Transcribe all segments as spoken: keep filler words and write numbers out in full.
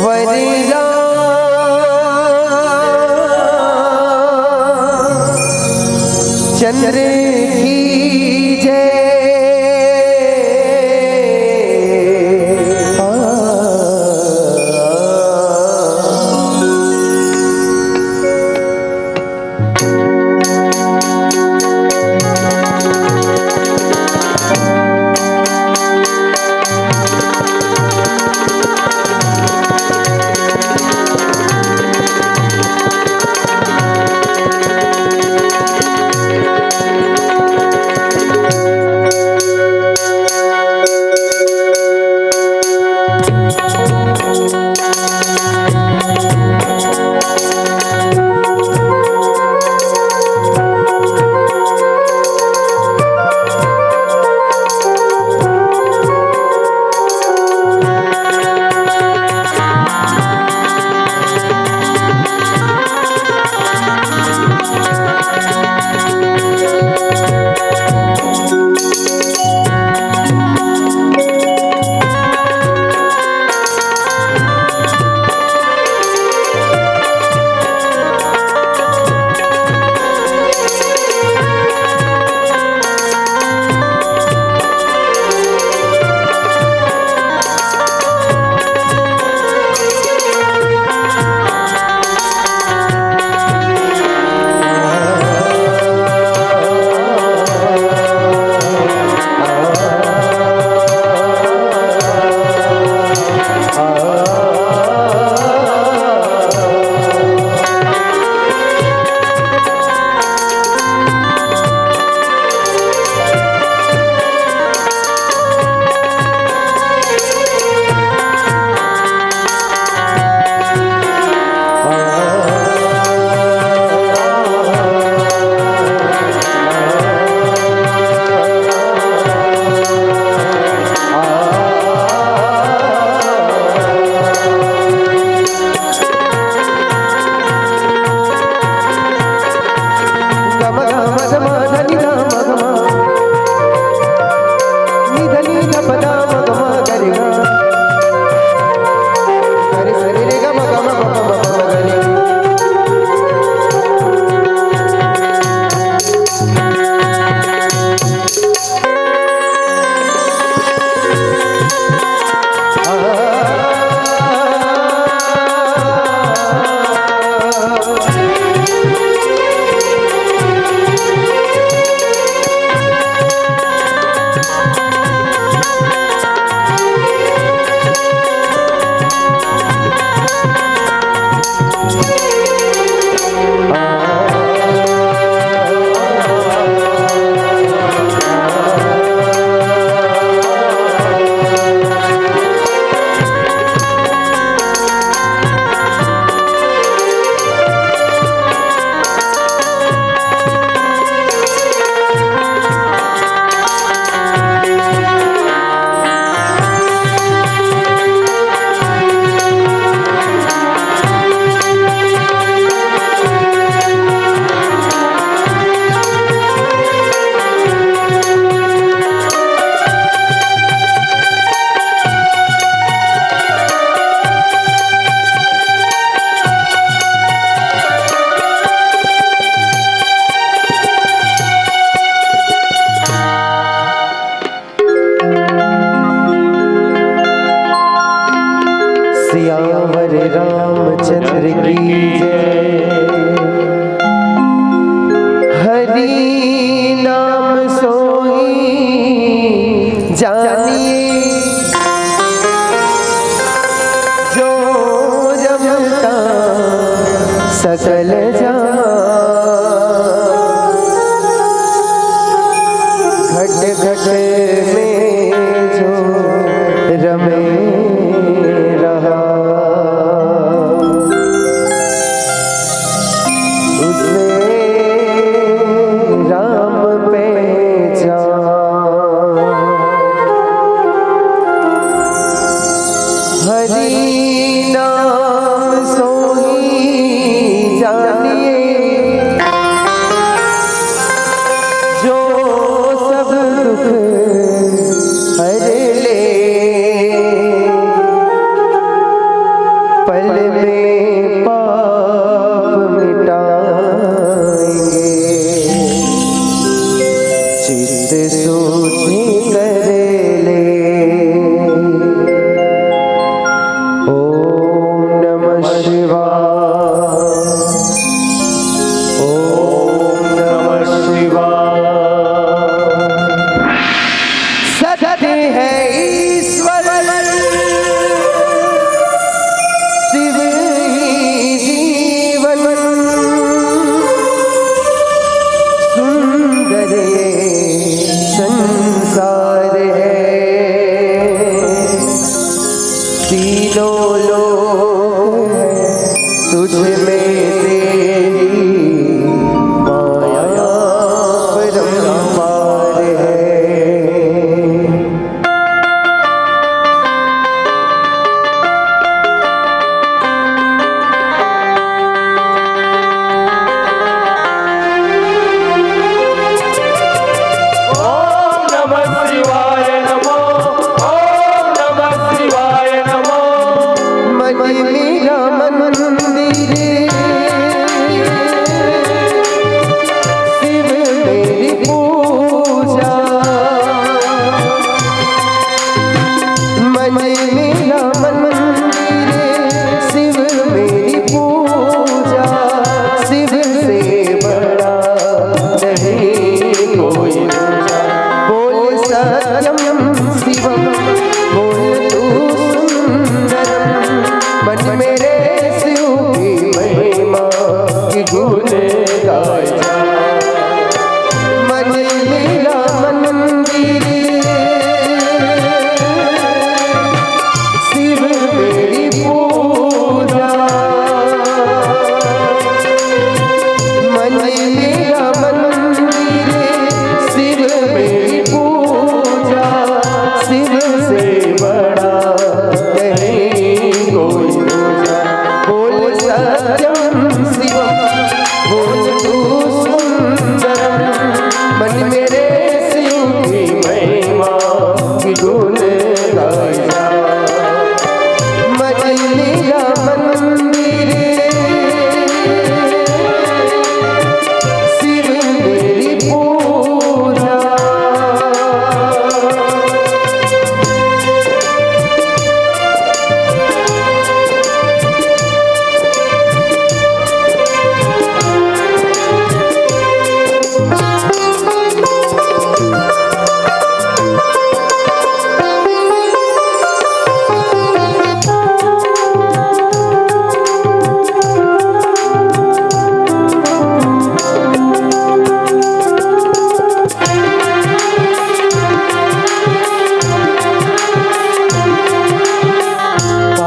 श्याम वरराम चंद्र की जय। सियावर रामचंद्र की जय। हरि नाम सोई जानिए, जो रमता सकल जान। घट घट में जो रमे रहा, उसे राम पहचान। हरि नाम सोई जानिए, जो सब दुख हर ले। पल में पाप मिटाएंगे, चित्त शुद्धि कर ले। ओम नमः शिवाय। ओम नमः शिवाय। सत्य है ईश्वर, शिव ही जीवन। सुंदर ये संसार है, तीनों लोक है तुझ में, तेरी माया परंपार है। ओम नमः शिवाय नमो, ओम नमः शिवाय नमो। मन मेरा मंदिर, शिव मेरी पूजा। मन मेरा मंदिर, शिव मेरी पूजा। शिव से बड़ा नहीं कोई दूजा। बोल सत्यम शिवम, बोल तू सुंदरम। मन मेरे शिव की महिमा की गुण गाए जा। मन मेरा मंदिर, शिव मेरी पूजा। मन मेरा मंदिर, शिव मेरी पूजा। शिव से बड़ा नहीं कोई दूजा। बोल सत्यम शिवम, बोल तू सुंदरम। मन मेरे शिव की महिमा की गुण गाए जा। मन मेरा मंदिर, शिव मेरी पूजा।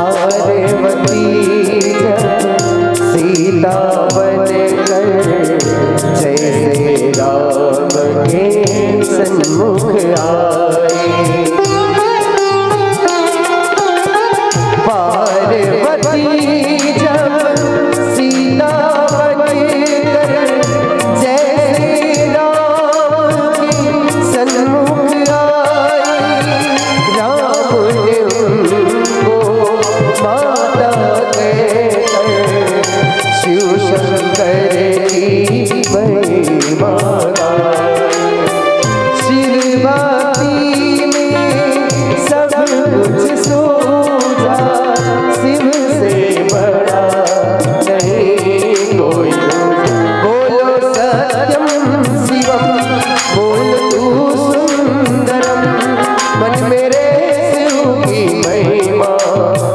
पार्वती जब सीता बनकर जैसे राम के सन्मुख आई। पार्वती जब सीता बनकर जैसे राम के सन्मुख आई, राम ने उनको माता कहकर शिव शंकर की महिमा गाई। शिव भक्ति में सब कुछ सूझा, शिव से बड़ा नहीं कोई दूजा। बोलो सत्यम शिवम, बोल तू सुंदरम। मन मेरे शिव की महिमा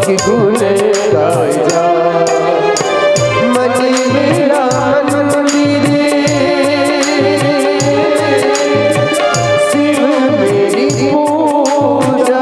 की गुण गाए जा। मन मेरा मंदिर, शिव मेरी पूजा।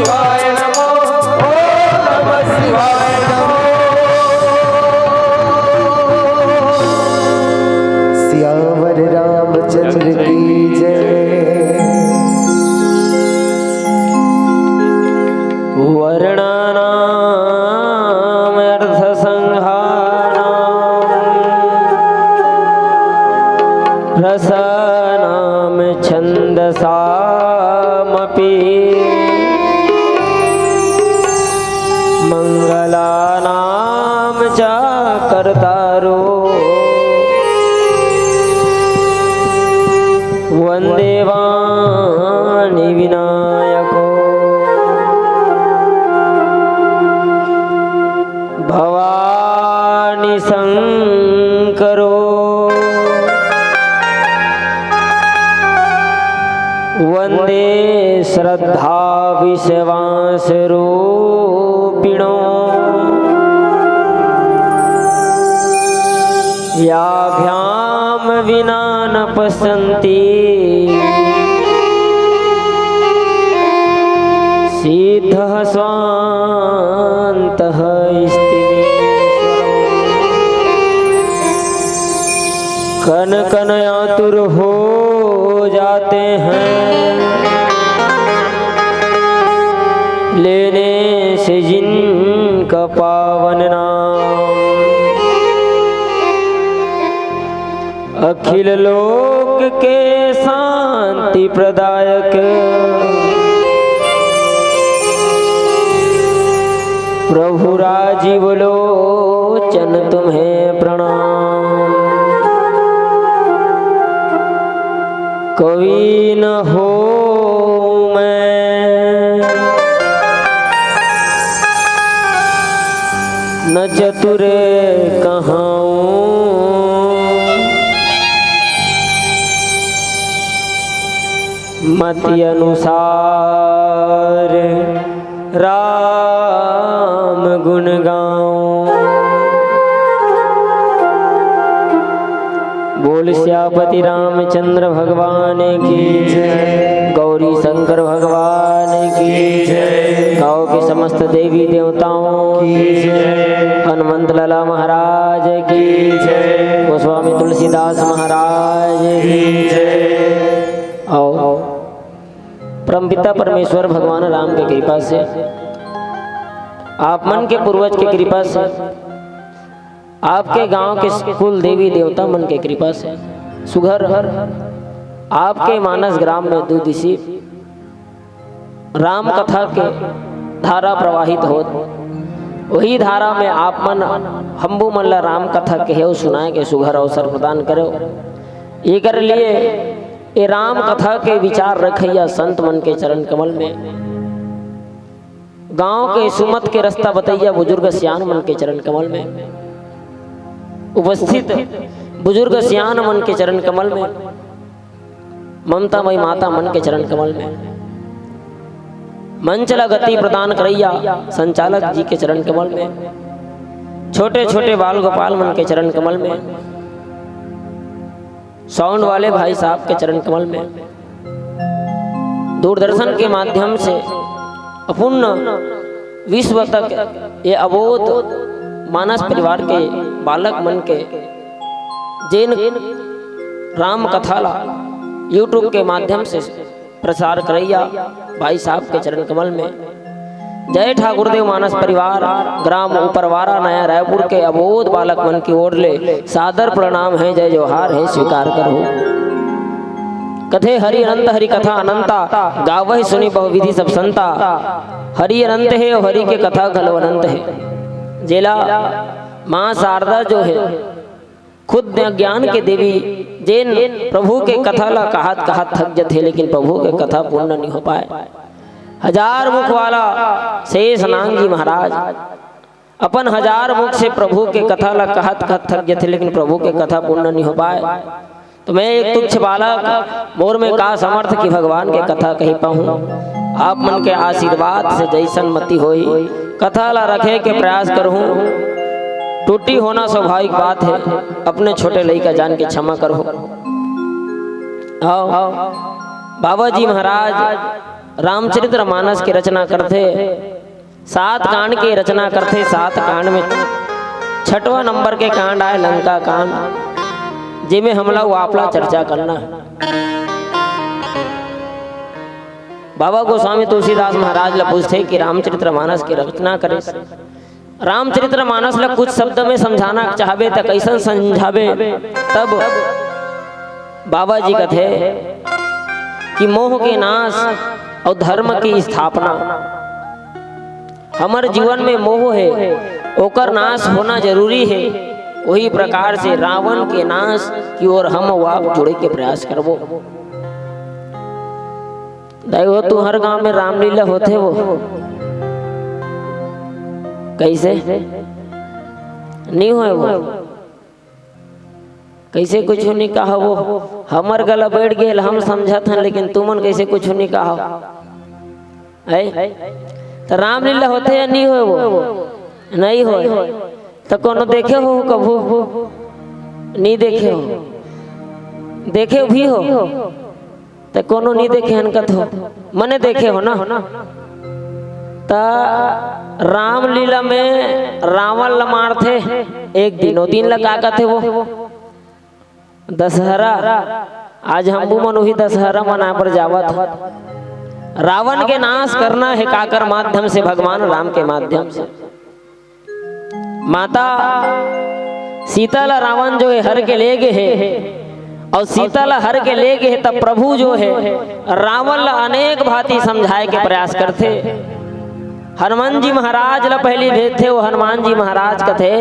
शिवाय नमः। ओम नमः शिवाय नमः। सियावर रामचंद्र की जय। वर्णानाम् अर्थसङ्घानाम् रसानां छन्दसामपि मङ्गलानां च कर्तारो वन्दे वाणि विनायको भवानि शङ्करो वन्दे श्रद्धाविश्वासरूपिणो। याभ्यां विना न पश्यन्ति सिद्धः स्वान्तः इति मे। कन कन आतुर हो जाते हैं लेने से जिनका पावन नाम। अखिल लोक के शांति प्रदायक प्रभु राजीव लोचन तुम्हें प्रणाम। कवि न हो मैं, न चतुर कहाऊं, मति अनुसार राम गुण गाऊं। बोल सियापति रामचंद्र भगवान की जय, गौरी शंकर भगवान की जय, गांव के समस्त देवी देवताओं की जय, हनुमंत लाला महाराज की जय, गोस्वामी तुलसीदास महाराज की जय। आओ, परमपिता परमेश्वर भगवान राम के कृपा से, आप मन के पूर्वज के कृपा से, आपके गांव के कुल देवी देवता मन के कृपा से सुघर आपके मानस ग्राम में दू दिशी राम कथा के धारा प्रवाहित होत, वही धारा में आप मन हम्बू मन ला राम कथा कहे अउ सुनाए के सुघर अवसर प्रदान करो। एकर लिए ए राम कथा के विचार रखइया संत मन के चरण कमल में, गांव के सुमत के रास्ता बतइया बुजुर्ग सियान मन के चरण कमल में, उपस्थित बुजुर्ग सियान मन के चरण कमल में, ममता मई माता मन के चरण कमल में, मंच ला गति प्रदान करइया संचालक जी के चरण कमल में, छोटे छोटे बाल गोपाल मन के चरण कमल में, साउंड वाले भाई साहब के चरण कमल में, दूरदर्शन के माध्यम से अपूर्ण विश्व तक ये अबोध मानस परिवार के बालक मन के जेन राम कथा ला YouTube के माध्यम से प्रसार करइया भाई साहब के चरण कमल में, जय ठाकुर देव मानस परिवार, ग्राम उपरवारा, नया रायपुर के अबोध बालक मन की ओर ले सादर प्रणाम है, जय जोहार है, स्वीकार करहु। कथे हरि अनंत हरि कथा अनंता, गावहि सुनि बहुविधि सब संता। हरि अनंत है अउ हरि के कथा घलो अनंत है। जेला माँ शारदा जो है, खुद ज्ञान के देवी, जेन प्रभु के कथा ला कहत कहत थक जथे, लेकिन प्रभु के कथा पूर्ण नहीं हो पाए। हजार मुख वाला शेष नांग जी महाराज अपन हजार मुख से प्रभु के कथा ला कहत कहत थक जथे, लेकिन प्रभु के कथा पूर्ण नहीं हो पाए। तो मैं एक तुच्छ बालक, मोर में का समर्थ कि भगवान के कथा कहि पाहूं। आप मन के आशीर्वाद से जैसन मति होई, कथा ला रखे के प्रयास करहूं। त्रुटि होना स्वाभाविक बात है, अपने छोटे लइका जान के क्षमा करहु। आओ, बाबा जी महाराज रामचरित्र मानस के रचना करथे, सात कांड के रचना करथे। सात कांड में छठवां नंबर के कांड आय लंका कांड, जेमे हमला वो आपला चर्चा करना हे। बाबा गोस्वामी तुलसीदास महाराज ला पूछथे कि रामचरित्र मानस के रचना करे, रामचरित्र मानस ला कुछ शब्द में समझाना चाहबे त कइसन समझाबे? तब बाबा जी कथे कि मोह के नाश अउ धर्म की स्थापना। हमर जीवन में मोह हे, ओकर नाश होना जरूरी हे। वही प्रकार से रावण के नाश की ओर हम अउ आप जुड़े के प्रयास करबो। दाई हो, तुंहर गांव में रामलीला होथे वो? कइसे? नहीं होय वो? कइसे कुछु नहीं कहा वो? हमर गला बैठ गेल, हम समझत हन, लेकिन तुमन कइसे कुछु नहीं कहा? है? त रामलीला होथे या नहीं होय वो? नहीं होय। त कोनो देखे हो कभू? नहीं देखे हो। देखे भी हो? त कोनो नहीं देखे हन कथो। मने देखे हो ना? त रामलीला में रावण ल मारथे एक दिन, ओ दिन ल का कथे वो? दशहरा। आज हमू मन उही दशहरा मनाए बर जावत हन। रावण के नाश करना हे काकर माध्यम से? भगवान राम के माध्यम से। माता सीता ला रावण जो हे हर के ले गे हे, अउ सीता ला हर के ले गे हे, तब प्रभु जो हे रावण ला अनेक भांति समझाए के प्रयास करथे। हनुमान जी महाराज ला पहली भेजथे, वो हनुमान जी महाराज कथे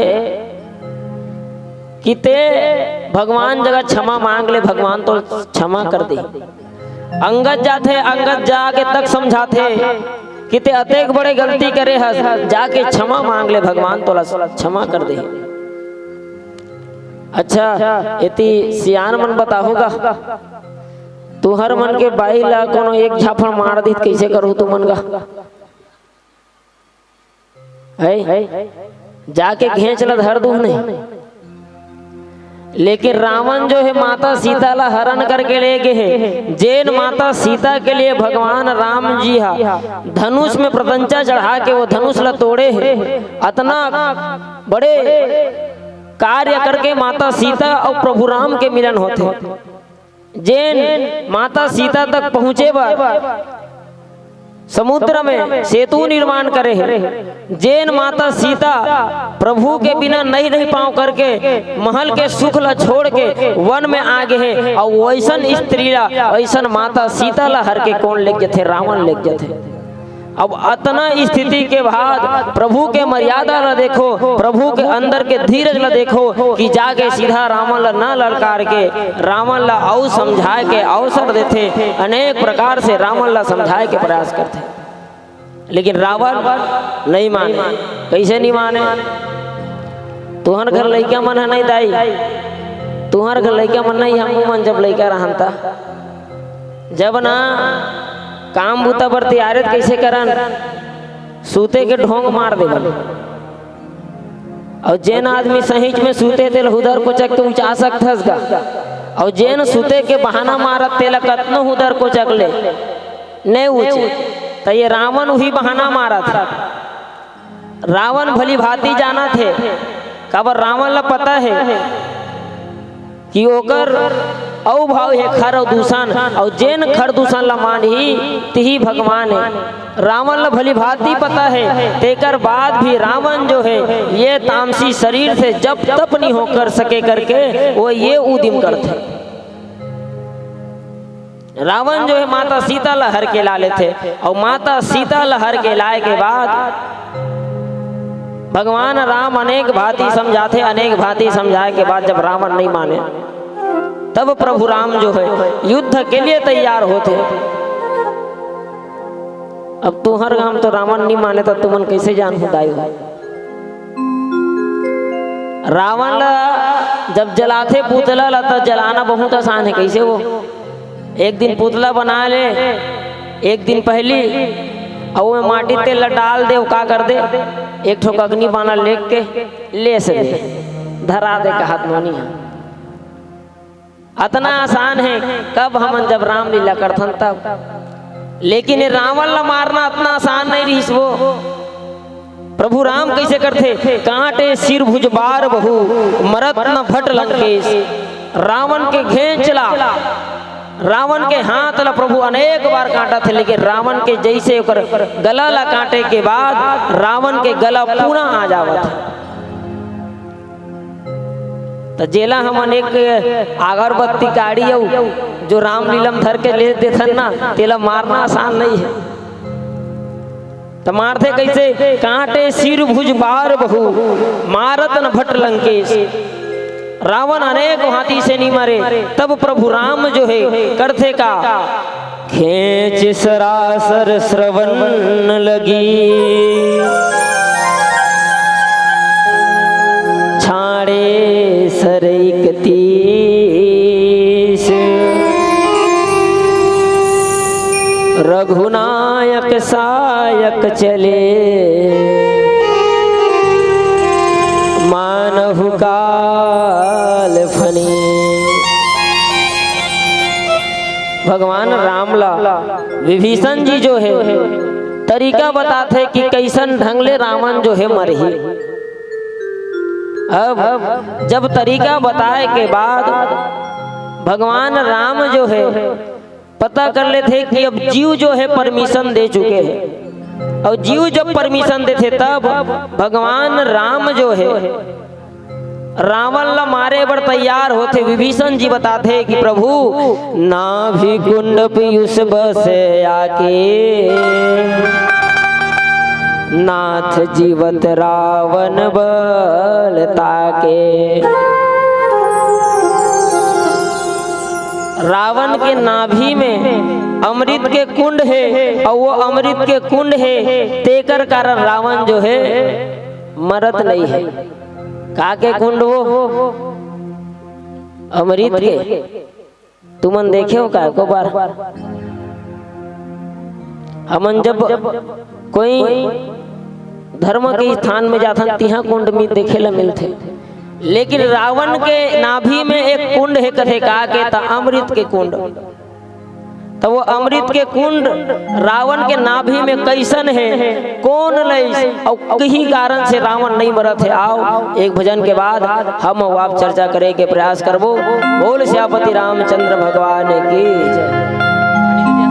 कि ते भगवान जगह क्षमा मांग ले, भगवान तो क्षमा कर दे। अंगद जाथे, अंगद जाके तक समझाथे कि ते अतेक बड़े गलती करे हस, जाके क्षमा मांग ले, भगवान तोला क्षमा कर दे। अच्छा, एती सियान मन बताहू गा, तुंहर मन के बाई ला कोनो एक झापड़ मार दिस, कइसे करहू तुमन गा? है, जाके घेंच ला धर दूं नहीं। लेकिन रावण जो हे माता सीता ला हरण करके ले गे हे। जेन माता सीता के लिए भगवान राम जी हा धनुष में प्रत्यंचा चढ़ा के वो धनुष ला तोड़े हे, अतना बड़े कार्य करके माता सीता अउ प्रभु राम के मिलन होथे। जेन माता सीता तक पहुंचे बर समुद्र में सेतु निर्माण करे हे, जेन माता सीता प्रभु के बिना नहीं रह पांव करके महल के सुख ला छोड़ के वन में आ गे हे, अउ वइसन स्त्री ला, वइसन माता सीता ला हर के कोन लेग जथे? रावण लेग जथे। अब अतना स्थिति के बाद प्रभु के मर्यादा ला देखो, प्रभु के अंदर के धीरज ला देखो कि जाके सीधा रावण ला न ललकार के रावण ला अउ समझाए के अवसर देथे, अनेक प्रकार से रावण ला समझाए के प्रयास करथे, लेकिन रावण नहीं माने। कइसे नहीं माने? तुंहर घर लइका मन ह नहीं दाई, तुंहर घर लइका मन नहीं, हमू मन जब लइका रहन त जब ना काम बूता बर तैयार हे त कइसे करन? सूते के ढोंग मार देवन। अउ जेन आदमी सहीच में सूते तेला हुदर कोचक के उचा सकथस गा, अउ जेन सूते के बहाना मारत तेला कतनो हुदर कोचक ले नइ उचे। त ये रावण उही बहाना मारत हे। रावण भली भांति जानत हे, काबर रावण ला पता हे कि ओकर अउ भाव हे खर अउ दूषण, अउ जेन खर दूषण ला मानही, तिही भगवान हे। रावण ला भली भांति पता हे, तेकर बाद भी रावण जो हे, ये तामसी शरीर से जप तप नहीं हो कर सके करके वो ये उदिम करथे। रावण जो हे माता सीता ला हर के ला लेथे, अउ माता सीता ला हर के लाए के बाद भगवान राम अनेक भांति समझाथे, अनेक भांति समझाए के बाद जब रावण नहीं माने, तब प्रभु राम जो हे युद्ध के लिए तैयार होथे। अब तुंहर गांव तो रावण नहीं माने, त तुमन कइसे जानहू दाई हो? रावण ला जब जलाथे पुतला ला, त जलाना बहुत आसान हे। कइसे वो? एक दिन पुतला बना ले, एक दिन पहली, अउ ओमे माटी तेल ला डाल दे, वो का कर दे, एक ठोक अग्नि बाना लेग के लेस दे, धरा दे, कहत नोनी हे। अतना आसान हे, कब हमन जब रामलीला करथन तब। लेकिन ये रावण ला मारना अतना आसान नहीं रहिस वो। प्रभु राम कइसे करथे? कांटे सिर भुज बार बहु, मरत न भट लंकेश। रावण के घेंच ला, रावण के हाथ ला प्रभु अनेक बार कांटथे, लेकिन रावण के जइसे ओकर गला ला कांटे के बाद रावण के गला पूरा आ जावत हे। त जेला हमन एक अगरबत्ती काड़ी अउ जो रामलीला म धर के ले देथन ना, तेला मारना आसान नहीं हे। त मारथे कइसे? कांटे सिर भुज बार बहु, मारत न भट लंकेश। रावण अनेक भांति से नहीं मरे, तब प्रभु राम जो हे करथे का? खेंच सरासर श्रवण लगी, छाड़े सर इकतीस। रघुनायक सायक चले, मानहु काल फनी। भगवान राम ला विभीषण जी जो हे तरीका बताथे कि कइसन ढंग ले रावण जो हे मरही। अब जब तरीका बताए के बाद भगवान राम जो हे पता कर लेथे कि अब जीव जो हे permission दे चुके हे, अउ जीव जब permission देथे तब भगवान राम जो हे रावण ला मारे बर तैयार होथे। विभीषण जी बताथे कि प्रभु, नाभि कुंड पीयूष बस आके, नाथ जीवत रावण बल ताके। रावण के नाभि में अमृत के कुंड हे, अउ वो अमृत के कुंड हे, तेकर कारण रावण जो हे मरत नहीं हे। का के कुंड वो? अमृत के। तुमन देखे हो का एको बार? हमन जब कोई धर्म के स्थान में जाथन, तिहां कुंड में देखे ला मिलथे, लेकिन रावण के नाभि में एक कुंड हे, कथे का के, त अमृत के कुंड। त वो अमृत के कुंड रावण के नाभि में कइसन हे, कोन लइस, अउ कहीं कारण से रावण नहीं मरत हे। आओ, एक भजन के बाद हम अउ आप चर्चा करे के प्रयास करबो। बोल सियापति रामचंद्र भगवान की जय।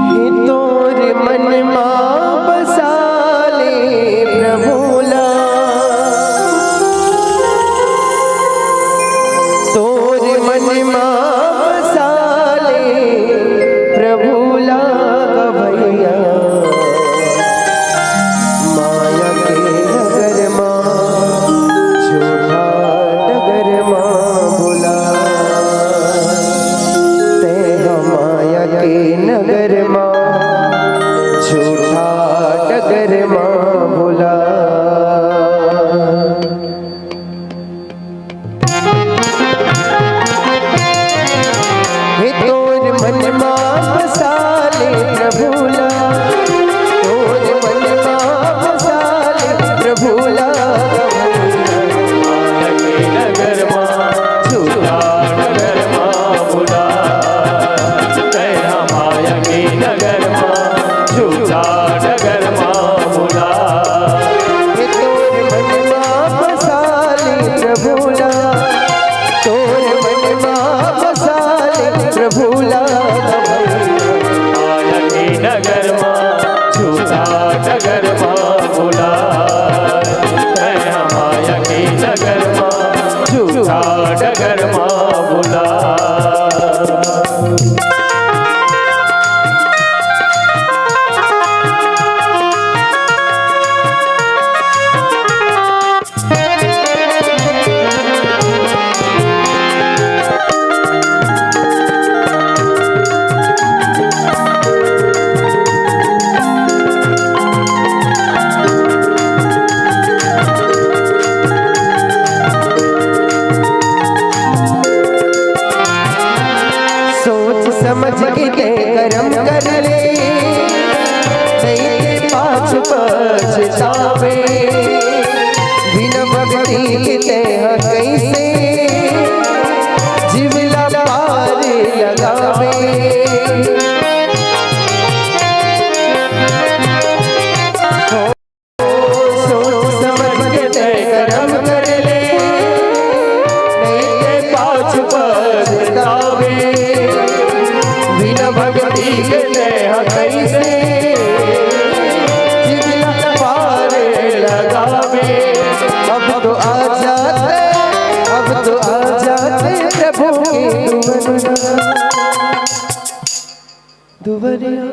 हे तोर मन मा बसा ले प्रभु ला, तोर मन मा बसा ले प्रभु ला भैया। माया के नगर मा झूठा डगर मा बुला, तैं हा माया के नगर मा झूठा डगर मा बुला। हे तोर मन मा बसा ले प्रभु ला, तोर मन मा बसा ले प्रभु ला। माया के नगर मा झूठा डगर मा बुला, तैं हा माया के नगर मा झूठा डगर मा बुला। हे तोर मन मा बसा ले प्रभु ला, तोर मन मा बसा ले प्रभु ला। माया के नगर मा झूठा डगर मा बुला, तैं हा माया के नगर मा झूठा डगर मा बुला। सोच समझ के तैं करम कर ले, नहीं ते पाछू पछतावे। बिना भक्ति के तैं हा कइसे जीव ला पार लगावे। ठीक ते ह कइसे जिंदगी पार लगावे। अब तो आ जाते, अब तो आ जाते प्रभु के दुवरिया। दुवरिया।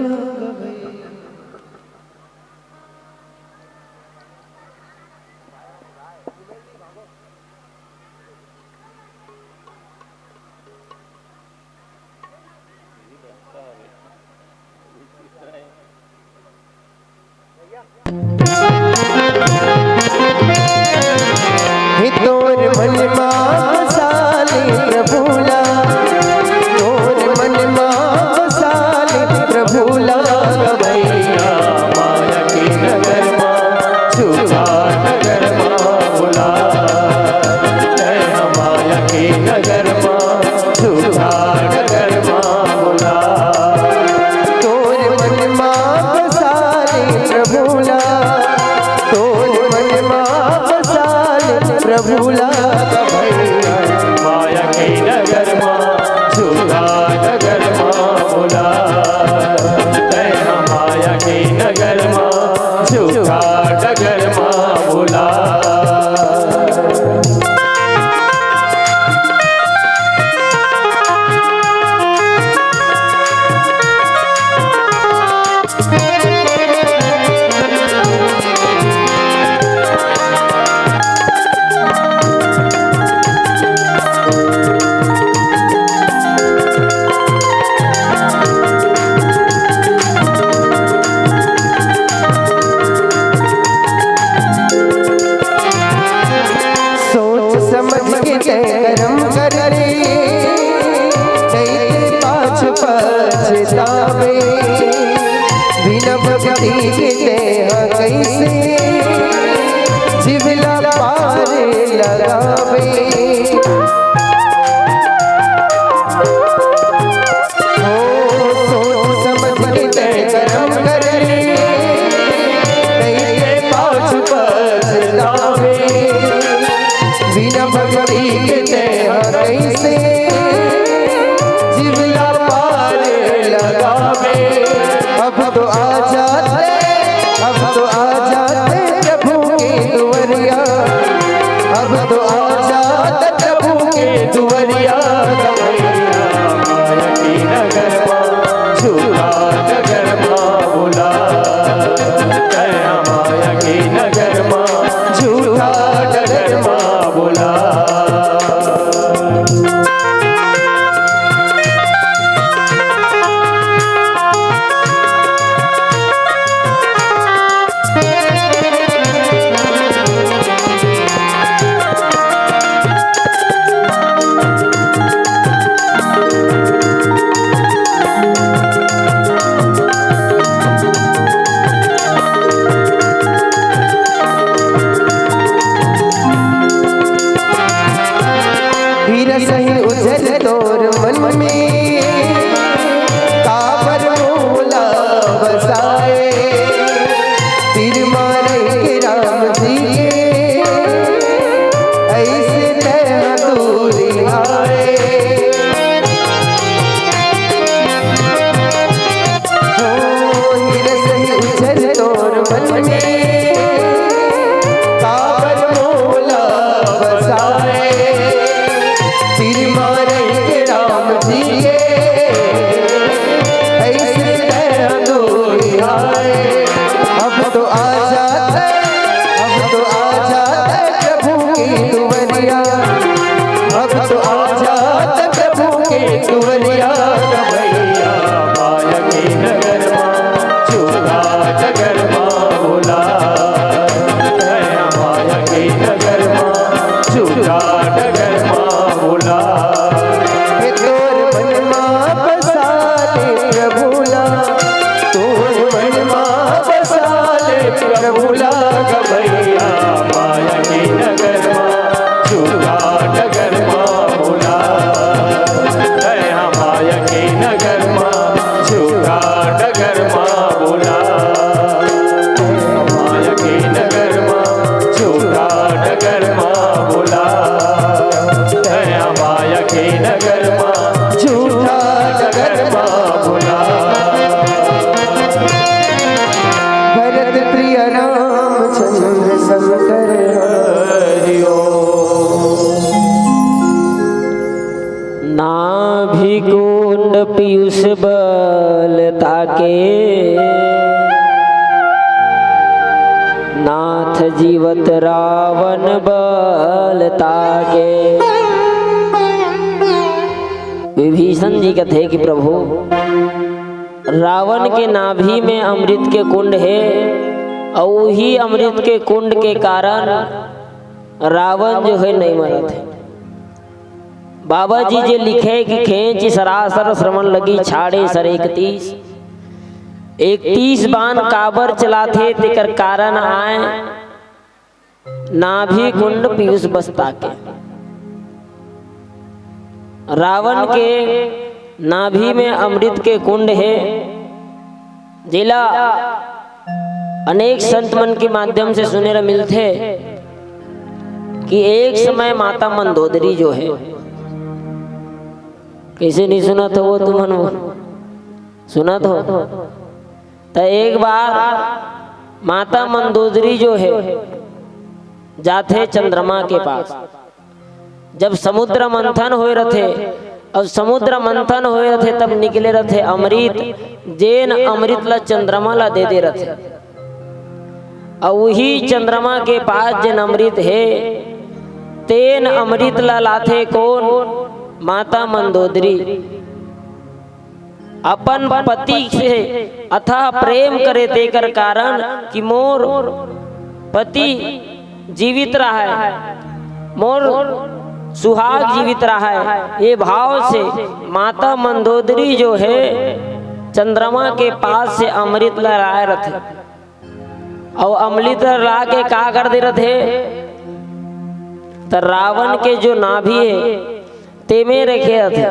हे तोर मन मा बसा ले प्रभु ला, तोर मन मा बसा ले प्रभु ला, गवैया माया के नगर मा, सुधा नगर मा बुला, जय माया के नगर मा, सुधा नगर मा बुला। तोर मन मा बसा ले प्रभु ला, तोर मन मा बसा ले प्रभु ला, भैया माया के नगर मा, सुधा नगर मा बुला। तै माया के नगर मा, सुधा नगर मा बुला। सोच समझ के तै करम कर रे, नइ ते पाछू पछतावे। बिना भक्ति के तै ह कइसे जीव ला पार लगावे। ओ सोच समझ के तै करम कर रे, नइ ते पाछू पछतावे। बिना भक्ति के तै ह कइसे जीव ला पार लगावे। अब तो आ जाते, अब तो आ जाते प्रभु के दुवरिया, अब तो आ जाते प्रभु के दुवरिया। गवैया माया के नगर मा, सुधा नगर मा ताके, नाथ जीवत रावण बल ताके। विभीषण जी कथे कि प्रभु, रावण के नाभि में अमृत के कुंड हे, अउ उही अमृत के कुंड के कारण रावण जो हे नइ मरत हे। बाबा जी जे लिखे कि खेंचि सरासर श्रवण लगी छाड़े सर इकतीस। इकतीस बाण काबर चलाथे तेकर कारण आय नाभि कुंड पीयूष बस ताके। रावण के नाभि में अमृत के कुंड हे, जेला अनेक संत मन के माध्यम से सुने ला मिलथे कि एक समय माता मंदोदरी जो हे, कइसे नइ सुनत हो वो तुमन, वो सुनत हो। त एक बार माता मंदोदरी जो हे, जाथे चंद्रमा के पास। जब समुद्र मंथन होए रथे, अउ समुद्र मंथन होए रथे, तब निकले रथे अमृत, जेन अमृत ला चंद्रमा ला दे दे रथे। अउ उही चंद्रमा के पास जेन अमृत हे, तेन अमृत ला लाथे कोन? माता मंदोदरी। अपन पति से अथाह प्रेम करे तेकर कारण कि मोर पति जीवित रहय, मोर सुहाग जीवित रहय, ये भाव से माता मंदोदरी जो हे चंद्रमा के पास से अमृत ला लाए रथे। अउ अमृत ला ला के का कर दे रथे? त रावण के जो नाभि हे तेमे रखे रथे।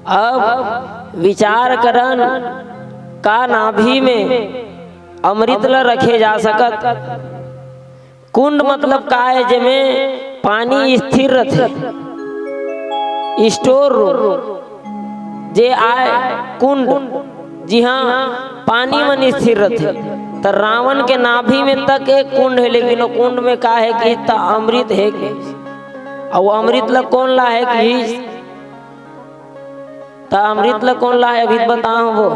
अब विचार करन, का नाभि में अमृत ला रखे जा सकत? कुंड मतलब का हे? जेमे पानी स्थिर रथे, स्टोर रूम जे आय कुंड, जिहां पानी मन स्थिर रथे। त रावण के नाभि में तक एक कुंड हे, लेकिन वो कुंड में का हे कि त अमृत हे कि, अउ अमृत ला कोन लाए हे कि, त अमृत ला कोन लाए हे, अभी त बताहूं वो।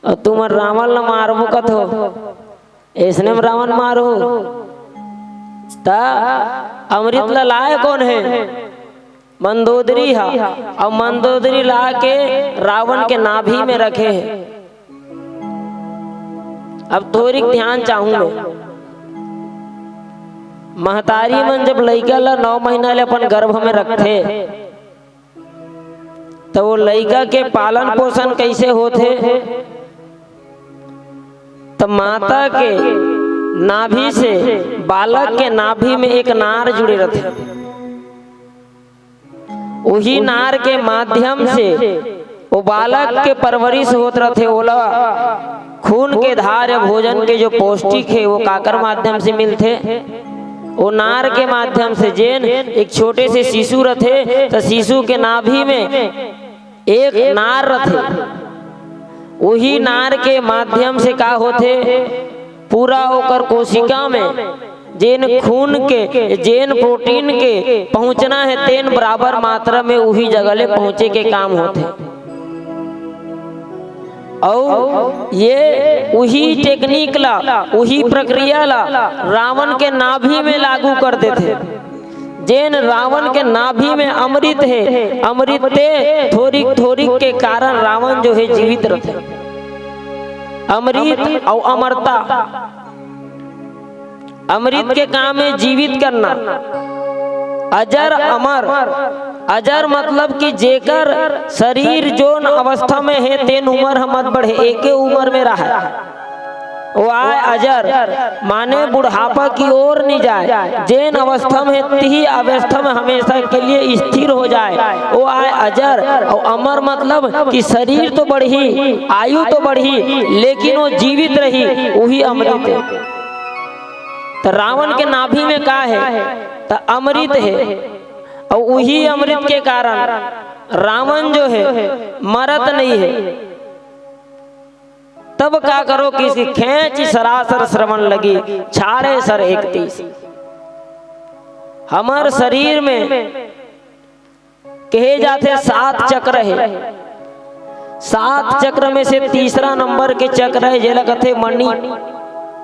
अउ तुमन रावण ला मारबो कथो, अइसने में रावण मारहू। त अमृत ला लाए कोन हे? मंदोदरी हा। अउ मंदोदरी ला के रावण के नाभि में रखे हे। अब थोरिक ध्यान चाहूं मैं। महतारी मन जब लइका ला नौ महीना ले अपन गर्भ में रखथे, त वो लइका के पालन पोषण कइसे होथे? त माता के नाभि से बालक के नाभि में एक नार जुड़े रथे। उही नार के माध्यम से वो बालक के परवरिश होत रथे, ओला खून के धार या भोजन के जो पौष्टिक हे, वो काकर माध्यम से मिलथे? वो नार के माध्यम से। जेन एक छोटे से शिशु रथे, त शिशु के नाभि में एक नार रथे, उही नार के माध्यम से का होथे, पूरा ओकर कोशिका में जेन खून के, जेन प्रोटीन के पहुंचना हे, तेन बराबर मात्रा में उही जगह ले पहुंचे के काम होथे। अउ ये उही टेक्निक ला, उही प्रक्रिया ला रावण के नाभि में लागू कर देथे। जेन रावण के नाभि में अमृत हे, अमृत ते थोरिक थोरिक के कारण रावण जो हे जीवित रथे। अमृत अउ अमरता, अमृत के काम हे जीवित करना। अजर अमर, अजर मतलब कि जेकर शरीर जोन अवस्था में हे, तेन उमर ह मत बढ़े, एके उमर में रहय। वो आय अजर, माने बुढ़ापा की ओर नहीं जाए, जेन अवस्था में हे, तिही अवस्था में हमेशा के लिए स्थिर हो जाए, वो आय अजर। अउ अमर मतलब कि शरीर तो बढ़ही, आयु तो बढ़ही, लेकिन वो जीवित रही, उही अमृत हे। त रावण के नाभि में का हे? त अमृत हे। अउ उही अमृत के कारण रावण जो हे, मरत नहीं हे। तब का करो कि खेंचि सरासर श्रवण लगी, छाड़े सर इकतीस। हमर शरीर में कहे जाथे सात चक्र हे। सात चक्र में से तीसरा नंबर के चक्र हे, जेला कथे मणि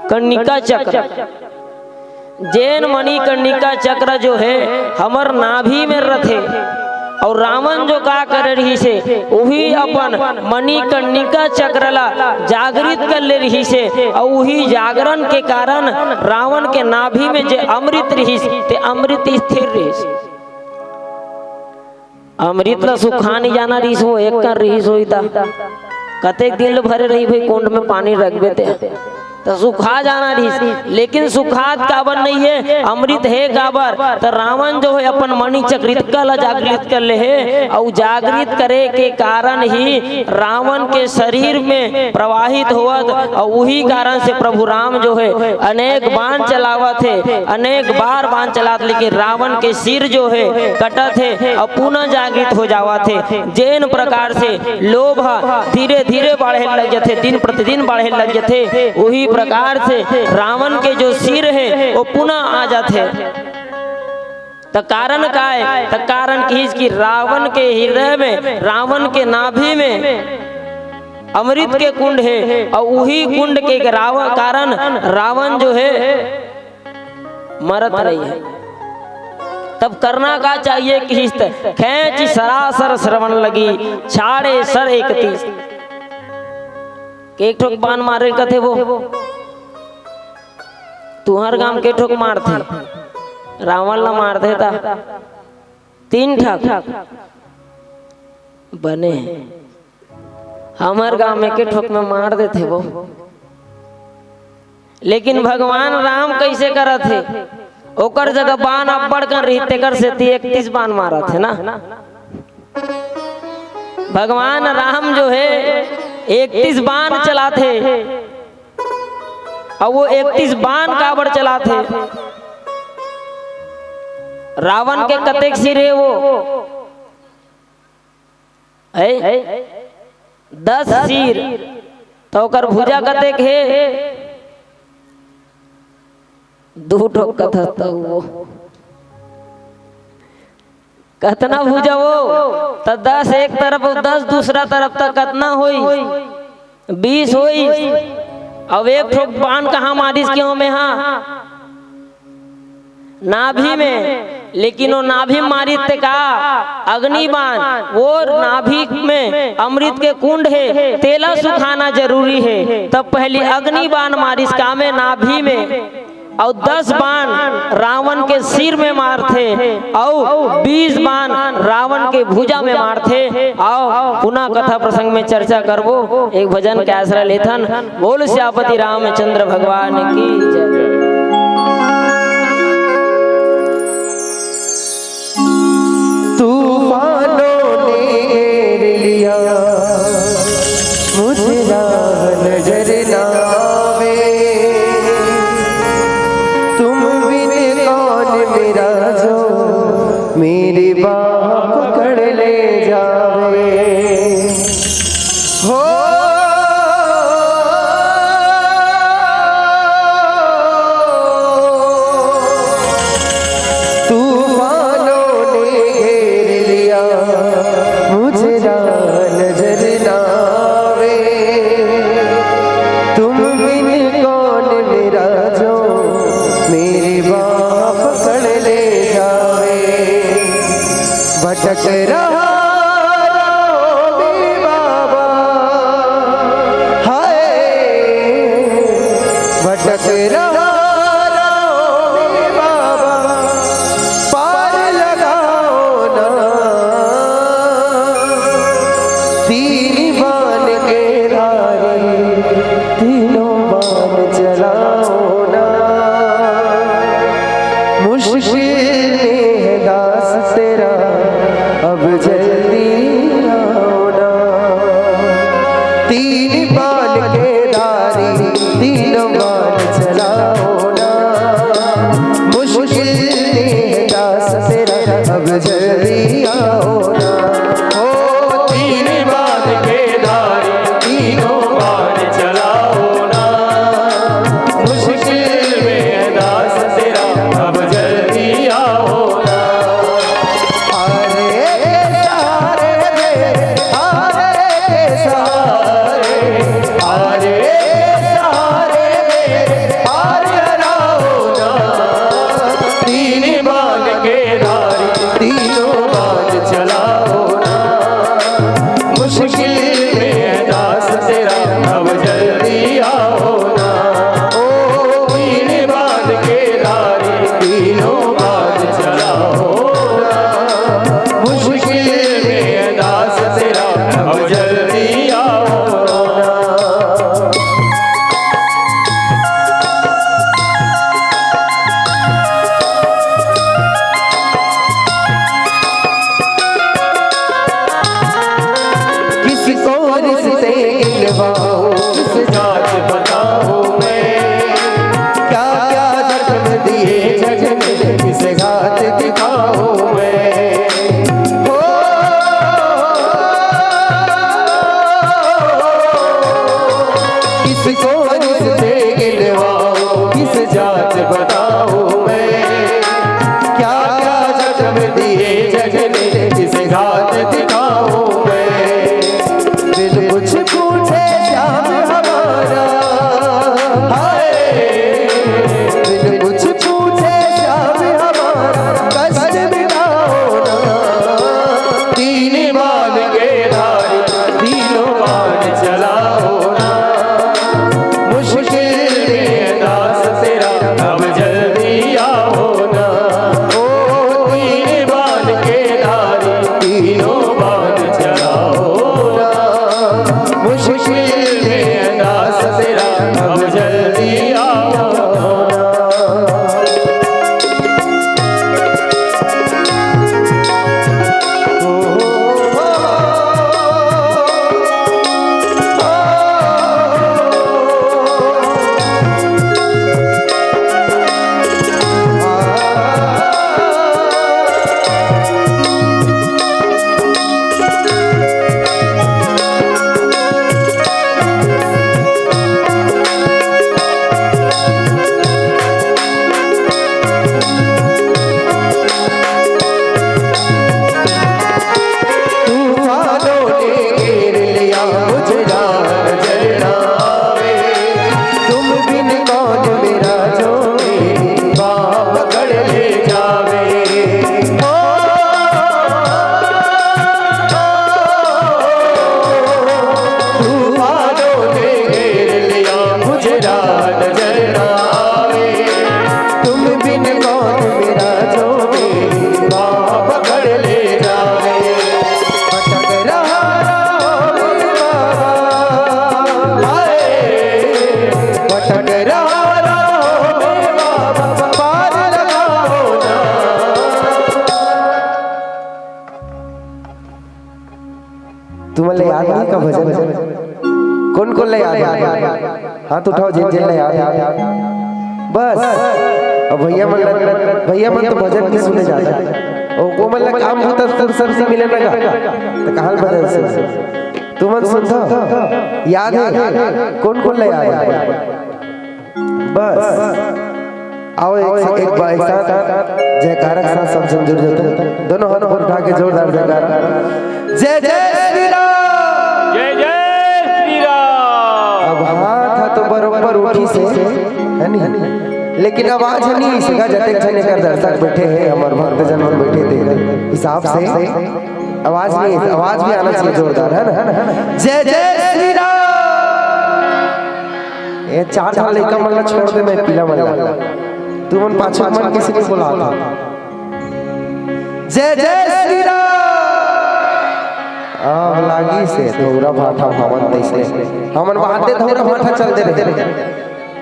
कर्णिका चक्र। जेन मणि कर्णिका चक्र जो हे, हमर नाभि में रथे। अउ रावण जो का करे रहिस हे, उही अपन मणि कर्णिका चक्र ला जागृत कर ले रहिस हे। अउ उही जागरण के कारण रावण के नाभि में जे अमृत रहिस, ते अमृत स्थिर रहिस। अमृत ला सुखा नइ जाना रहिस, वो एक कन रहिस होही त। कतेक दिन ले भरे रही भाई कुंड में पानी रखबे ते, त सुखा जाना रहिस। लेकिन सुखात काबर नइ हे, अमृत हे काबर? त रावण जो हे अपन मणि कर्णिका ला जागृत कर ले हे, अउ जागृत करे के कारण ही रावण के शरीर में प्रवाहित होवत, अउ उही कारण से प्रभु राम जो हे अनेक बाण चलावत हे, अनेक बार बाण चलात, लेकिन रावण के सिर जो हे कटत हे, अउ पुनः जागृत हो जावत हे। जेन प्रकार से लोभ ह धीरे धीरे बाढ़े लग जथे, दिन प्रतिदिन बाढ़े लग जथे, उही प्रकार से रावण के जो सिर हे, वो पुनः आ जाथे। त कारण का हे? त कारण किहिस कि रावण के हृदय में, रावण के नाभि में अमृत के कुंड हे, अउ उही कुंड के रावण, कारण रावण जो हे मरत नइ हे। तब करना का चाहिए किहिस त, खेंचि सरासर श्रवण लगी, छाड़े सर एकतीस। के एक ठोक बाण मारे कथे वो, तुंहर गांव के ठोक मारथे, रावण ला मारथे त तीन ठक बने हे। हमर गांव में के ठोक में मार देथे वो। लेकिन भगवान राम कइसे करत हे? ओकर जगह बाण अब्बड़ कन रहिस, तेकर सेती एकतीस बाण मारत हे ना। भगवान राम जो हे एकतीस बाण चलाथे। अउ वो एकतीस बाण काबर चलाथे? रावण के कतेक सिर हे वो? हे? दस सिर। त ओकर भुजा कतेक हे? दू ठोक कथा त वो। कतना भुजा वो? त दस एक तरफ अउ दस दूसरा तरफ, त कतना होइस? बीस होइस। अउ एक ठोक बाण कहाँ मारिस के ओमे हा? नाभि में। लेकिन वो नाभि में मारिस ते का? अग्नि बाण। वो नाभि में अमृत के कुंड हे, तेला सुखाना जरूरी हे। तब पहली अग्नि बाण मारिस का में? नाभि में। अउ दस बाण रावण के सिर में मारथे, अउ बीस बाण रावण के भुजा में मारथे। अउ पुनः कथा प्रसंग में चर्चा करबो, एक भजन के आसरा लेथन। बोल सियापति रामचंद्र भगवान की जय। तूफानों ने घेर लिया, मुझे राह नजर ना आवे। तुम बिन कौन मेरा जो मेरी बाह पकड़ ले जावे। हो तूफानों ने घेर लिया, मुझे राह नजर ना आवे। तुम बिन कौन मेरा जो मेरी बाह पकड़ ले जावे। भटक रहा राहों में बाबा, हाय, भटक रहा राहों में बाबा, पार लगाओ ना। तीन बाण के धारी, तीनों बाण चलाओ ना। मुश्किल में है दास तेरा, अब जल्दी आओ ना। तीन बाण के धारी, तीनों बाण चलाओ ना। मुश्किल में है दास तेरा, अब जल्दी आओ ना। ओ तीन बाण तुमन ला याद नहीं का भजन? कोन कोन ला याद हे? हाथ उठाओ, जेन जेन ला याद हे। बस, अब भैया मन ला, भैया मन तो भजन नहीं सुने जाथे। ओ, ओमन ला काम होता, फुर्सत नहीं मिले ना का, तो कहाँ भजन सुने? तुमन सुनथव? याद हे? कोन कोन ला याद हे? बस। आओ एक, एक बार एक साथ जयकारा के साथ सब झन जुड़ जाते हैं। दोनों हाथ ऊपर उठा के जोरदार जयकारा। जय जय श्री राम। जय जय श्री राम। अब हाथ हा तो बरोबर उठी से, है नी? लेकिन आवाज ह नहीं इसका, जतेक झन एकर दर्शक बैठे हैं, हमर भक्तजन मन बैठे, तेकर हिसाब से आवाज नहीं, आवाज भी आना चाहिए जोरदार, है ना? जय जय श्री राम। ये चार झन लइका मन ला छोड़ दे, मैं पीला मन ला। तुमन पाछू मन किसी नहीं बुलावत। जय जय श्री राम। अब लागी से धौरा भाठा भावन तैसे। हमन बात दे धौरा भाठा चल दे रहे।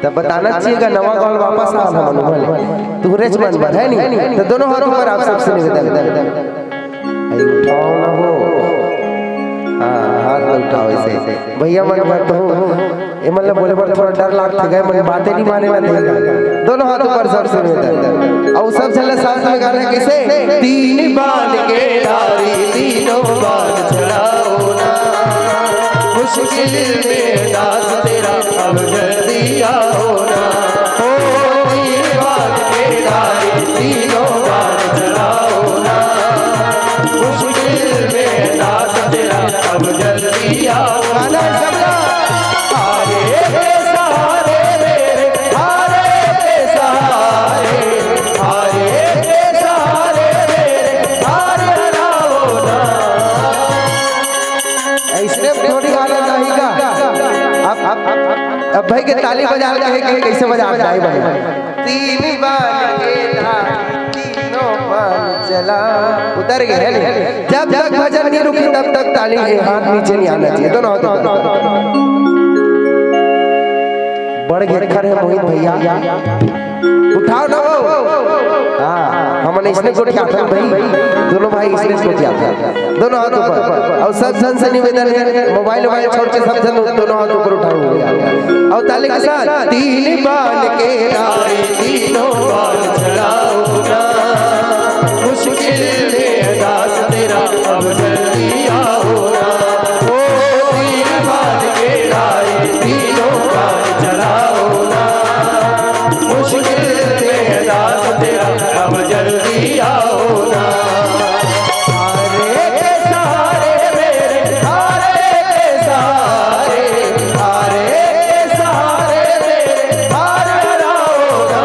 तब बताना चाहिए गा, नवा गाँव वापस आ हमन भले। तू रेच मन बर है नहीं? तो दोनों हाथ ऊपर आप सबसे निवेदन। अरे उठाओ ना हो। हाँ, हाथ ला उठाओ ऐसे। भैया मन बर तो, ए मन ला बोले बर थोड़ा डर लागथे, गए मन बातें नहीं माने ना देगा। दोनों हाथ ऊपर सबसे निवेदन। अउ सब झन ला साथ में गाना कैसे? तीन बान के धारी, तीनों बान चलाओ ना। मुश्किल में दास तेरा अब जल्दी आओ ना। ओ तीन बान के धारी, तीनों बान चलाओ ना। मुश्किल में दास तेरा अब जल्दी आओ ना। अरे के सहारे मेरे, अरे के सहारे, अरे के सहारे मेरे, अरे हराओ ना। ऐसने थोड़ी गाना नहीं का। अब, अब, अब भाई के ताली बजा के, के कैसे बजा, नहीं बजा। तीन बान के धारी, तीनों बान चला। उतर गए, है नहीं? जब तक भजन नहीं रुकी, तब तक ताली के हाथ नीचे नहीं आना चाहिए। दोनों हाथ ऊपर। बड़ घेखर है मोहित भैया। उठाओ ना वो। हाँ, हमन इसने गोठियाथन भाई। दोनों भाई इसने गोठियाथन। दोनों हाथ ऊपर। अउ सब झन से निवेदन है, मोबाइल वोबाइल छोड़ के सब झन दोनों हाथ ऊपर उठाओ भैया। अउ ताली के साथ। तीन बान के धारी, तीनों बान चलाओ ना। मुश्किल में दास तेरा अब जल्दी आओ ना। ओ तीन बान के धारी, तीनों बान चलाओ ना। मुश्किल में दास तेरा अब जल्दी आओ ना। हारे के सहारे मेरे, हारे के सहारे, हारे के सहारे मेरे, हार हराओ ना।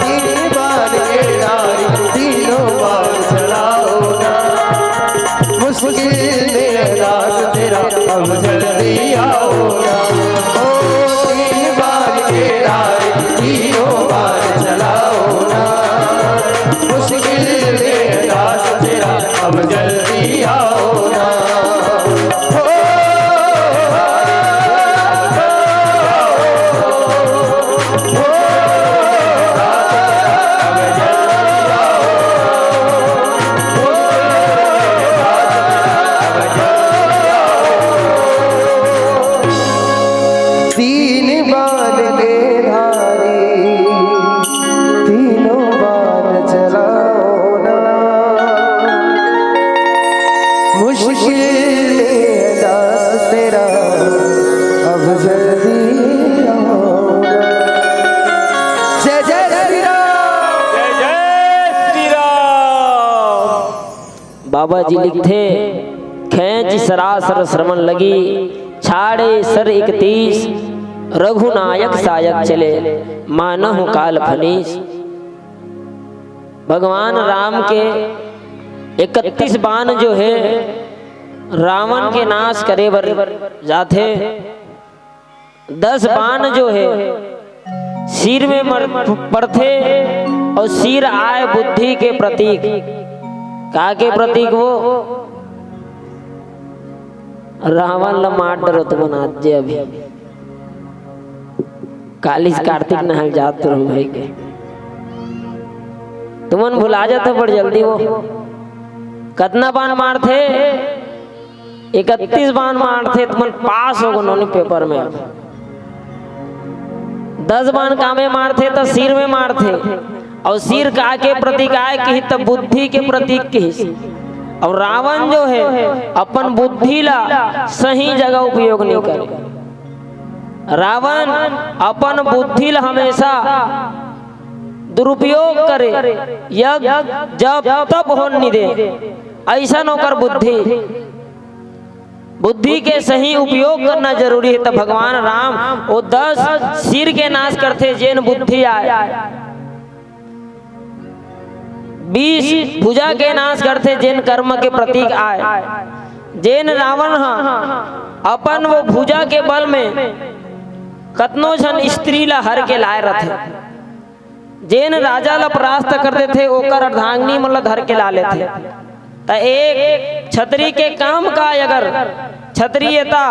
तीन बान के धारी, तीनों बान चलाओ ना। मुश्किल में दास तेरा अब जल्दी आओ ना। ओ तीन बान के धारी, तीनों बान चलाओ ना। मुश्किल में दास तेरा अब जल्दी आओ ना। ओ, ओ, तीन बान के धारी, तीनों बान चलाओ ना। मुश्किल में दास तेरा अब जल्दी आओ ना। जय जय श्री राम। जय जय श्री राम। बाबा जी लिखथे, "खेंच सरासर श्रवण लगी, छाड़े सर इकतीस, रघुनायक सायक चले, मानहु काल फनीस।" भगवान राम के इकतीस बान जो हे, रावण के नाश करे बर जाथे। दस बान जो हे, सिर में मर-, पड़थे अउ सिर आय बुद्धि के प्रतीक। का के प्रतीक वो? रावण ल मार डरो तुमन आज जे अभी। काली से कार्तिक नहाय जात रहू भाई के। तुमन भुला जात हो बड़ जल्दी वो। कतना बान मारथे? इकतीस बान मारथे त मन पास हो गो नोनी पेपर में। दस बान कामे मारथे त सिर में मारथे, अउ सिर का के प्रतीक आय किहिस त बुद्धि के प्रतीक किहिस। अउ रावण जो हे अपन बुद्धि ला सही जगह उपयोग नहीं करे। रावण अपन बुद्धि ला हमेशा दुरुपयोग करे, यज्ञ जप तप होन नहीं दे, अइसन ओकर बुद्धि। बुद्धि के सही उपयोग करना जरूरी हे। त भगवान राम वो दस सिर के नाश करथे, जेन बुद्धि आय, बीस भुजा के नाश करथे, जेन कर्म के प्रतीक आय। जेन रावण ह अपन वो भुजा के बल में कतनो झन स्त्री ला हर के लाय रथे, जेन राजा ला परास्त कर देथे, ओकर अर्धांगिनी मन ला धर के ला लेथे। त एक छतरी के काम का, अगर छतरी एता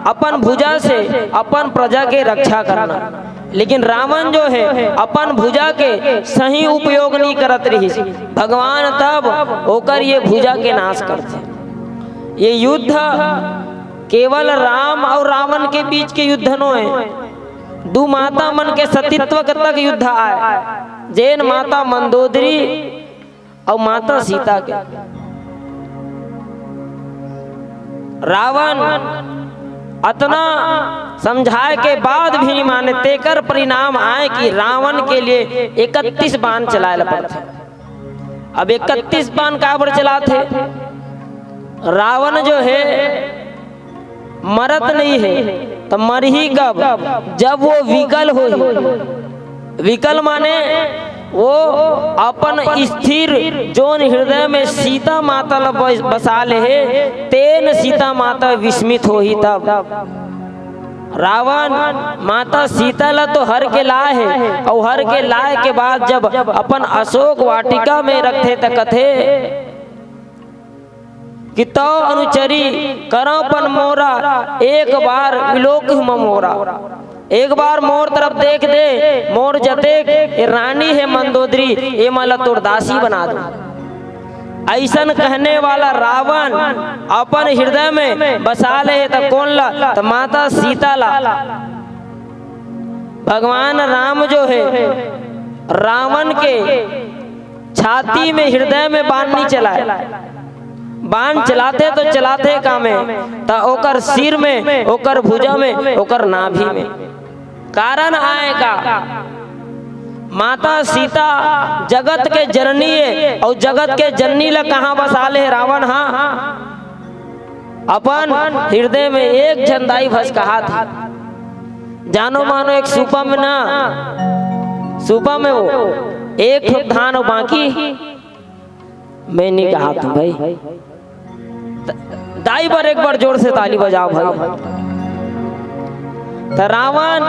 अपन भुजा से अपन प्रजा के रक्षा करना, लेकिन रावण जो हे अपन भुजा के सही उपयोग नहीं करत रहिस। भगवान तब ओकर ये भुजा के नाश करथे। ये युद्ध केवल राम अउ रावण के बीच के युद्ध नो हे, दू माता मन के सतीत्व के तक युद्ध आय, जेन माता मंदोदरी अउ माता सीता के। रावण अतना समझाय के बाद भी नहीं माने, तेकर परिणाम आय कि रावण के लिए इकतीस बाण चलाय ला पड़थे। अब इकतीस बाण काबर चलाथे? रावण जो हे मरत नहीं हे, त मरही कब? जब वो विकल होही। विकल माने वो अपन स्थिर जोन हृदय में सीता माता ला बस-, बसा ले हे, तेन सीता माता विस्मित होही तब। रावण माता सीता ला तो हर के लाय हे, अउ हर के लाय के बाद जब अपन अशोक वाटिका में रखथे त कथे कि "तौ अनुचरी करौ पन मोरा, एक बार विलोक म मोरा।" एक बार मोर तरफ देख दे, मोर जतेक ए रानी हे मंदोदरी, एमन ला तोर दासी बना दे। अइसन कहने वाला रावण अपन हृदय में बसा ले हे त कोन ला? त माता सीता ला। भगवान राम जो हे रावण के छाती में, हृदय में बाण नहीं चलाय। बाण चलाथे तो चलाथे का में, त ओकर सिर में, ओकर भुजा में, ओकर नाभि में। कारण आय का? माता सीता जगत के जननी हे, अउ जगत के जननी ला कहाँ बसा ले रावण? हाँ, अपन हृदय में एक झन दाई भस कहाथे। जानो मानो एक सूपा में ना, सूपा में वो एक ठो धान अउ बाकी मैं नहीं कहात हूँ भाई। त-, दाई बर एक बार जोर से ताली बजाओ भाई। त रावण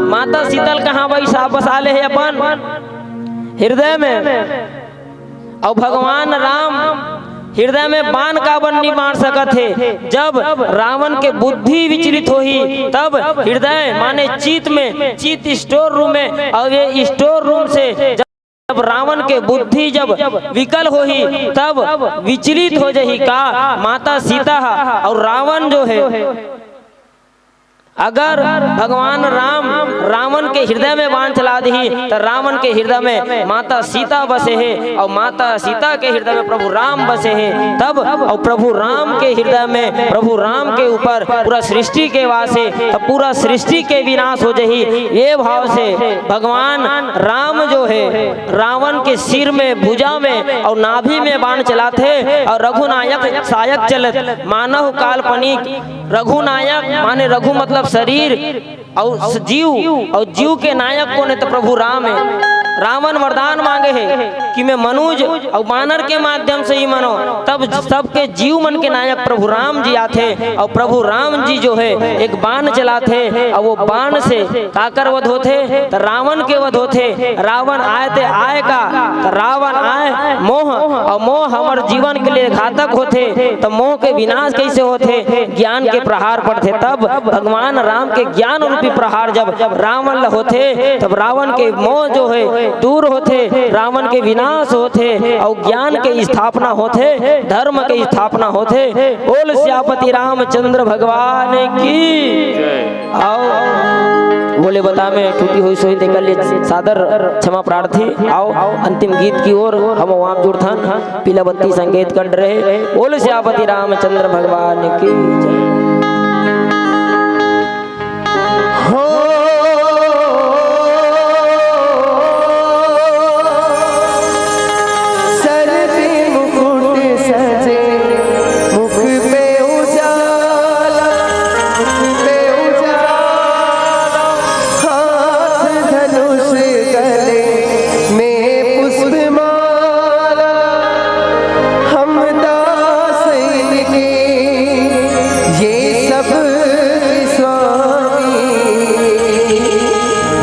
माता सीता ला कहाँ बसा, बसा ले हे अपन हृदय में। अउ भगवान राम हृदय में बाण काबर नहीं मार सकत हे? जब रावण के बुद्धि विचलित होही, तब हृदय माने चित्त में, चित्त स्टोर रूम में, अउ ये स्टोर रूम से जब रावण के बुद्धि जब विकल होही, तब विचलित हो जाही का माता सीता ह? अउ रावण जो हे, अगर भगवान राम रावण के हृदय में बाण चला दिही, त रावण के हृदय में माता सीता बसे हे, अउ माता सीता के हृदय में प्रभु राम बसे हे। तब अउ प्रभु राम के हृदय में, प्रभु राम के ऊपर पूरा सृष्टि के वास हे, त पूरा सृष्टि के विनाश हो जाही। ये भाव से भगवान राम जो हे रावण के सिर में, भुजा में अउ नाभि में बाण चलाथे, अउ रघुनायक सायक चलत, मानव काल्पनिक रघुनायक माने रघु मतलब शरीर, अउ स-, जीव, अउ जीव के नायक कोन हे? त प्रभु राम हे। रावण वरदान मांगे हे कि मैं मनुज अउ बानर के माध्यम से ही मनो, तब सबके जीव मन के नायक प्रभु राम जी आथे। अउ प्रभु राम जी जो हे एक बाण चलाथे, अउ वो बाण से काकर वध होथे? त रावण के वध होथे। रावण आय ते आय का? त रावण आय मोह, अउ मोह हमर जीवन के लिए घातक होथे। त मोह के विनाश कैसे होथे? ज्ञान के प्रहार पड़थे। तब भगवान राम के ज्ञान रूपी प्रहार जब रावण ल होथे, तब रावण के मोह जो हे दूर होथे, रावण के विनाश विनाश होथे अउ ज्ञान के स्थापना होथे, धर्म के स्थापना होथे। बोल सियापति रामचंद्र भगवान की। आओ, बोले बता में टूटी हुई सोई तेकर लिए सादर क्षमा प्रार्थी। आओ, अंतिम गीत की ओर हम वाम जुड़थन। पीला बत्ती संकेत कर रहे। बोल सियापति रामचंद्र भगवान की जय। हो सर पे मुकुट सजे, मुख पे उजाला, मुख पे उजाला, हाथ धनुष गले में पुष्पमाला। हम दास इनके ये सब स्वामी,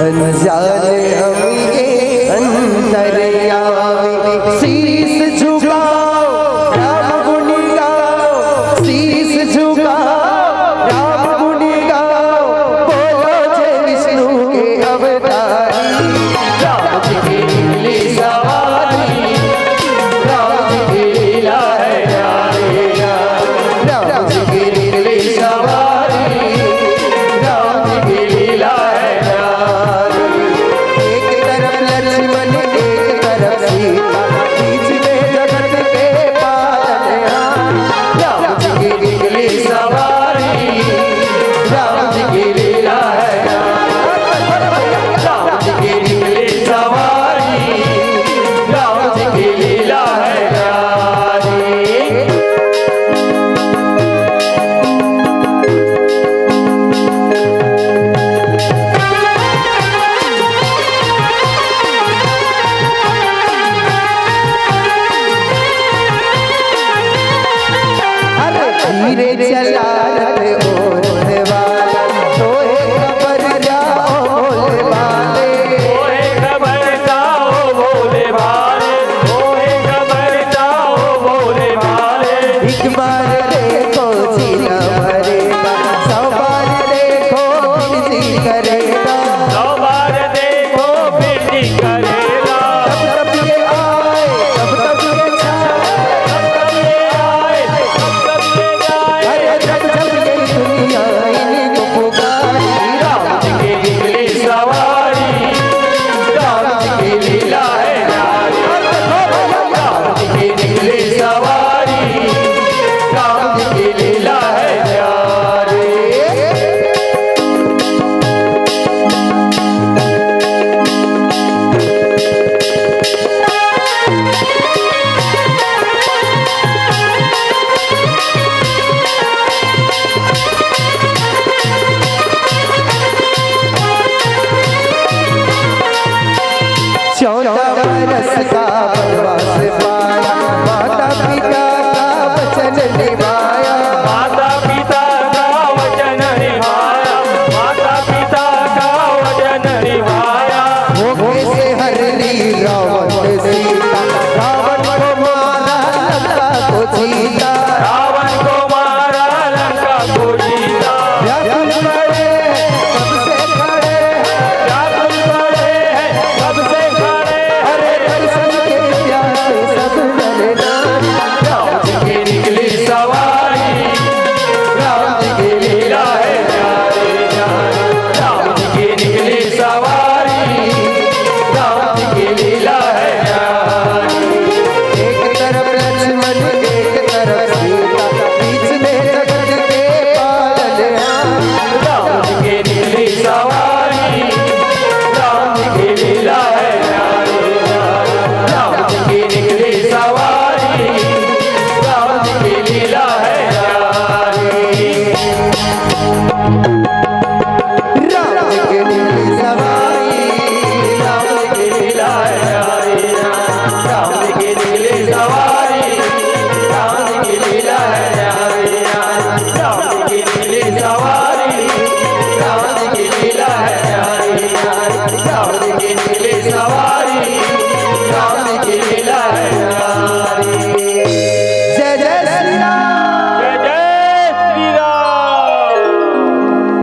अनजान हम ये अंतर्यामी। शीश झुकाओ, राम गुण गाओ, शीश झुकाओ, राम गुण गाओ, बोलो जय विष्णु के अवतारी। राम जी की निकली सवारी, राम जी की लीला है प्यारी। राम जी की निकली सवारी, राम जी की लीला है प्यारी। एक तरफ लक्ष्मण, एक तरफ सीता, बीच में जगत के पालनहार। राम जी की निकली सवारी, राम जी की लीला है प्यारी। राम जी की निकली सवारी, राम जी की लीला है प्यारी। अरे धीरे चला रथ